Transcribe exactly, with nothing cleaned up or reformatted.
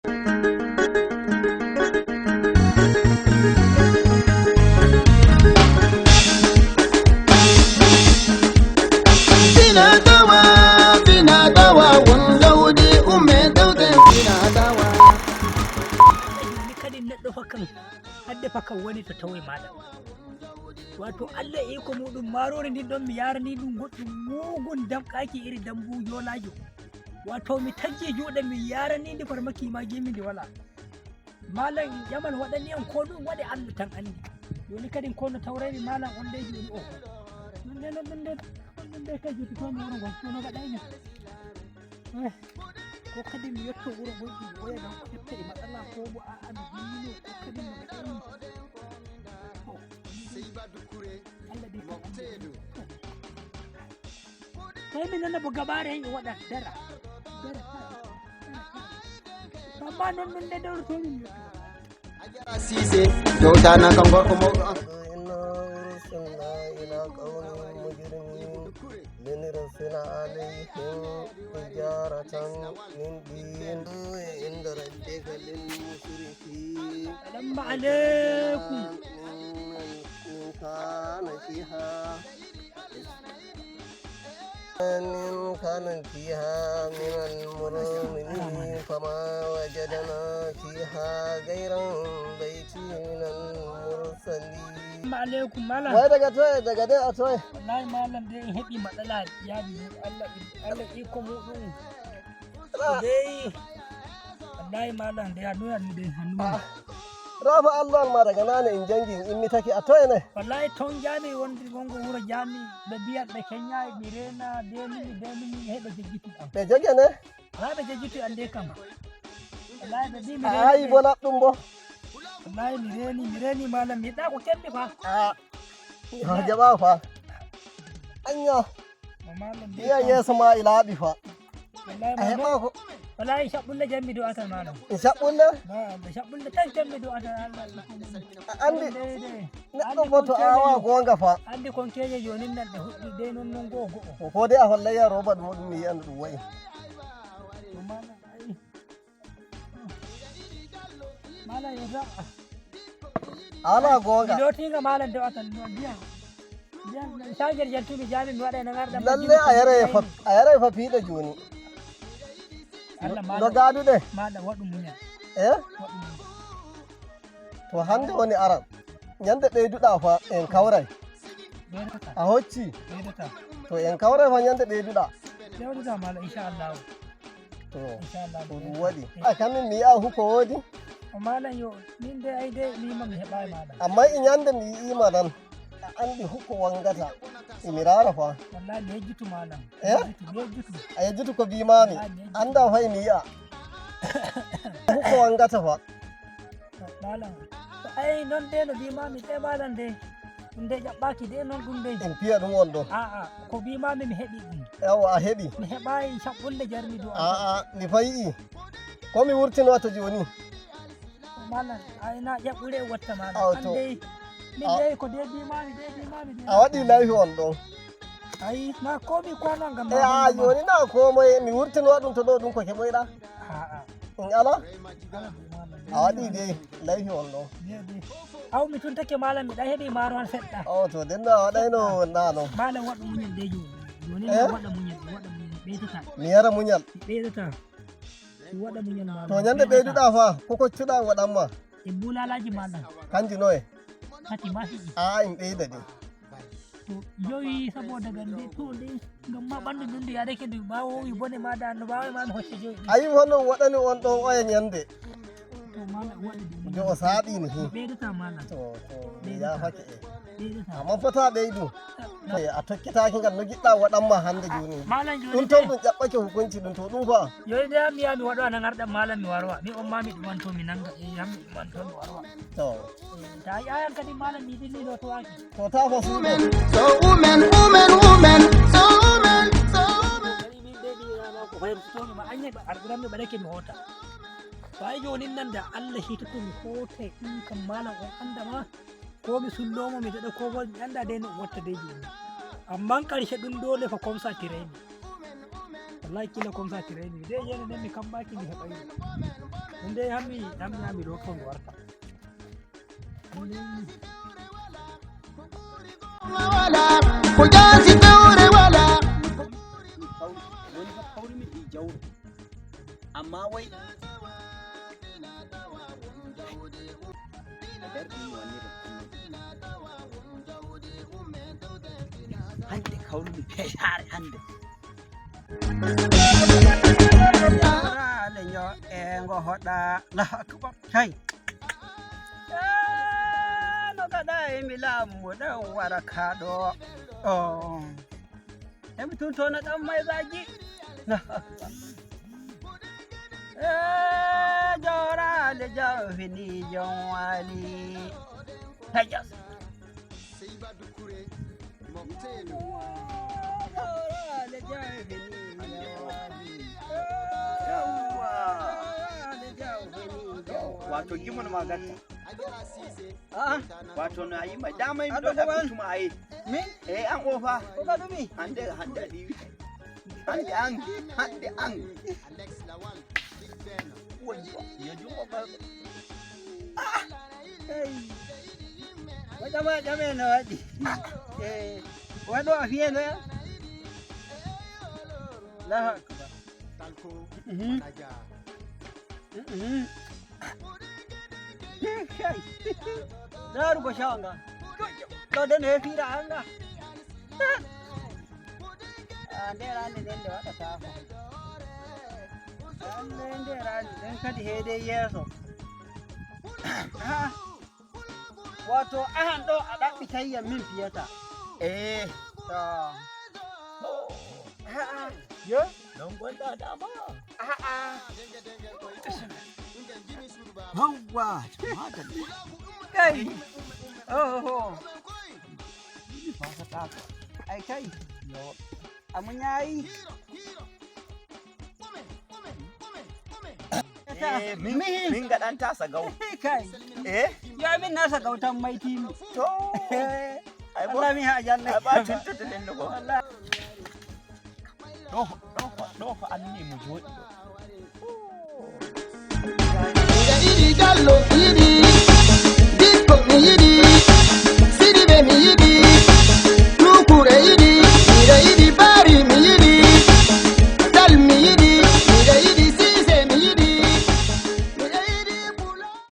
Fina tawa, fina tawa, won lawdi umme dewte fina tawa. Jooni kadi neɗɗo fakkan, hadde fakkan woni to tawoy maaɗa. Wato Allah e iko muɗum maaroore ndin ɗon mi yarani ɗum goɗɗum mugun damɗaaki iri dambu yoolaajo. Wato mi taggi juuɗe mi yarani ndi farmaki ma jimi ndi wala. Malam Jamal waɗani en ko ɗum waɗi Allah tan anndi. Jooni kadi kono tawraymi malam on leydi woni o. Ɗum nde non ɗum nde ɗum nde kay jottotoomi wuro ngol kono gaɗaymi. Eh, ko kadi mi yetto wuro ngol ɗum oya ɗon ko ƴetta e matsala ko bo a ami ɗum ko kadi no gaɗaymi. Allah ɗi ko anndi. Tawi mi nana bo gabaare hen o waɗa dara. Dara. Bamma non non nde dawrotomi mi yetto. Sise, dowtana kam gorko mawɗo am. إنا أرسلنا إلى قوم مجرمين لنرسل عليهم حجارة من طين عند ربك للمسرفين. السلام عليكم. من كان فيها من كان فيها من المؤمنين فما وجدنا فيها غير بيت من المرسلين. Assalamu aleykum, malam. Wai daga toye, daga dai a toye. Wallahi, malam, dai in heɓi matsala yaadi. Allah, Allah iko muɗum. Dai, wallahi, malam, dai a nuna ni dai hannu. Rafa Allah ma daga nane in jangi in immitake a toye ne. Wallahi, ton jami wondi gongo wuro jami, ɓe mbiyan ɓe keññayi mi reena, denimi denimi heɓe jejjiti am. Ɓe joge ne. Wala ɓe jejjiti ande kam. Wallahi ɓe mbi mi a reeni ayi ɓe. Bo laɓɗum bo. Wallahi mi reeni mi reeni malam mi yiɗa ko kemmi fa. A ha jaɓa fa. Anya. Iya yeeso ma i laaɓi fa. A heɓa ko. Wala i shaɓɓulle jammi do atan maɗum. I shaɓɓulle? Shaɓɓulle tan jammi do atan. A andi neɗɗo foto awa gonga fa. Andi kon keje jonin nan ɗe huɗɗi de non non go go'o. Ko de a hollaya roba ɗum ɗum mi yi'an ɗum wa'i. Mala yo da. Ala gonga. Lotinga malam da watan biyan. Biyan shager jantu mi jami mi wada na ngarda. Lalle a yare fa a yare fa fiɗa joni. Allah malam. No gadude. Malam wadu munya. Eh? To hande woni aran. Nyande ɓeyduɗa fa en kawrai. A hocci. To en kawrai fa nyande ɓeyduɗa. Ɓeyduɗa malam insha Allah. To ɗum waɗi a kamin mi yi'a huko woodi. O malam yo min de ay de mima mi heɓayi malam. Amma e ñande mi yi'ima tan a andi huko wangata emi raara fa. Wallahi mi yejjitu malam. Eh? Mi yejjitu. A yejjitu ko mbimami. Anda fay mi yi'a huko wangata fa. Malam to ay non de no mbimami de malam de ɗum de ƴaɓɓaki de non ɗum de en piya ɗum on ɗo. A'a ko mbimami mi heɓi ɗum. Yawa a heɓi. Mi heɓayi caɓɓulle jarmi do. A'a mi fayi. Ko mi wurtino to joni. Malam ay na ƴaɓɓure watta malam. Aw to. Min de ko de mbimami de mbimami de a waɗi layfi on ɗon. Ayi na komi kono ngam e a joni na komoye mi wurtino ɗum to ɗo ɗum ko keɓoyɗa. A'a in ala. A waɗi de layfi on ɗo. Aw mi tuntake malam miɗa heɓi maro an seɗɗa. O to denno a waɗayno wonɗa no. Malam waɗu muñal de joni. Joni na waɗa muñal waɗa muñal ɓeydata. Mi yara muñal. Ɓeydata. Mi waɗa muñal malam. To ñande ɓeyduɗa fa ko koccuɗa waɗanma. E bulalaji malam. Kanji noye. Kati ma hiɗi. A in ɓeyda de. To jowi saboda gande to de ngam ma ɓandu ndu ndu yaɗake ndu ɓawo wi bone ma da no ɓawo ma mi hocca joyi ɗi. Ayi hono waɗani on ɗon oya ñande. To mala waɗi ɗum jo o saaɗini hi. Ɓeydata mala. To to mi yafake e. Ɓeydata. Amma fota ɓeydu. To a tokkitaki ngal no giɗɗa waɗanma hande joni. Malam joni ɗum ton ɗum ƴaɓɓake hukunci ɗum to ɗum fa. Joni de mi ya mi waɗo ana ngarɗam malam mi warwa mi on ma mi ɗumanto mi nanga e yam mi ɗumanto mi warwa. To. Ta yi ayan kadi malam mi dilli ɗo to waki. To ta fa suuɗo. So women, women, women, so women, so women. Kadi min ɓe ɗi rama ko fayam so tomi ma anya ba arɗiran mi ɓaɗake mi hota. Fa jonin nan da Allah hitoto mi hota ɗum kam malam on anda ma. Ko mi sullomo mi daɗa ko wol mi anda de no watta de joni. Amma karshe ɗum dole fa comme ça tiraymi. Wallahi kila comme ça tiraymi de yene nden mi kambaki mi heɓaymi. Ɗum dai hammi, hammi, hammi ɗo ko mi warta. Ko jaasi tawre wala. Woni ko kawrumi e jawro. Amma wai. Hande kawrumi fesaare hande. Raale njo e ngo hoɗa. Allahu akbar. Hay. Eh, no gaɗa e mi laamu mo ɗan wara kaɗo. Oh. Emi tun tona ɗan mai zagi. Allahu akbar. Eh, joraale jawfini jom wali. Tajas. Wato gimon ma gatta. Ah, Wato na yi mai dama yi da kutu ma aye. min? Eh an ofa. Ko ka ɗumi? Hande hande diwi. Hande an hande an. Yo jungo ba. Hey. Waɗa ma ƴame no waɗi. Eh, waɗo a fiye no ya? Allahu akbar. Mhm. Mhm. Hey. Daru go shawanga. Ɗo de no e fiira anga. Ah, nde rande nden nde waɗataako. Lallay nde rande nden kadi heedey yeeso. Ah, wato ahan ɗo a ɗaɓɓitay yam min fiyata. Eh. To. Ah, ah. Yo. Don gwanda dama. Ah, ah. Yawwa. Madalla. Kai. Oh, oh. Ni fasa ta. Ai kai. Yo. A muñayi. Eh, min min gaɗanta sagau. Kai. Eh? Yo min na sagau tan maitimi. To. Ai bo. Allah mi ha janne. Ai ba tuntude den no. Wallahi. Ɗo ɗo ɗo ko anni mo jooɗi ɗo. Miɗa yiɗi Jallo, mi yiɗi Dikko, mi yiɗi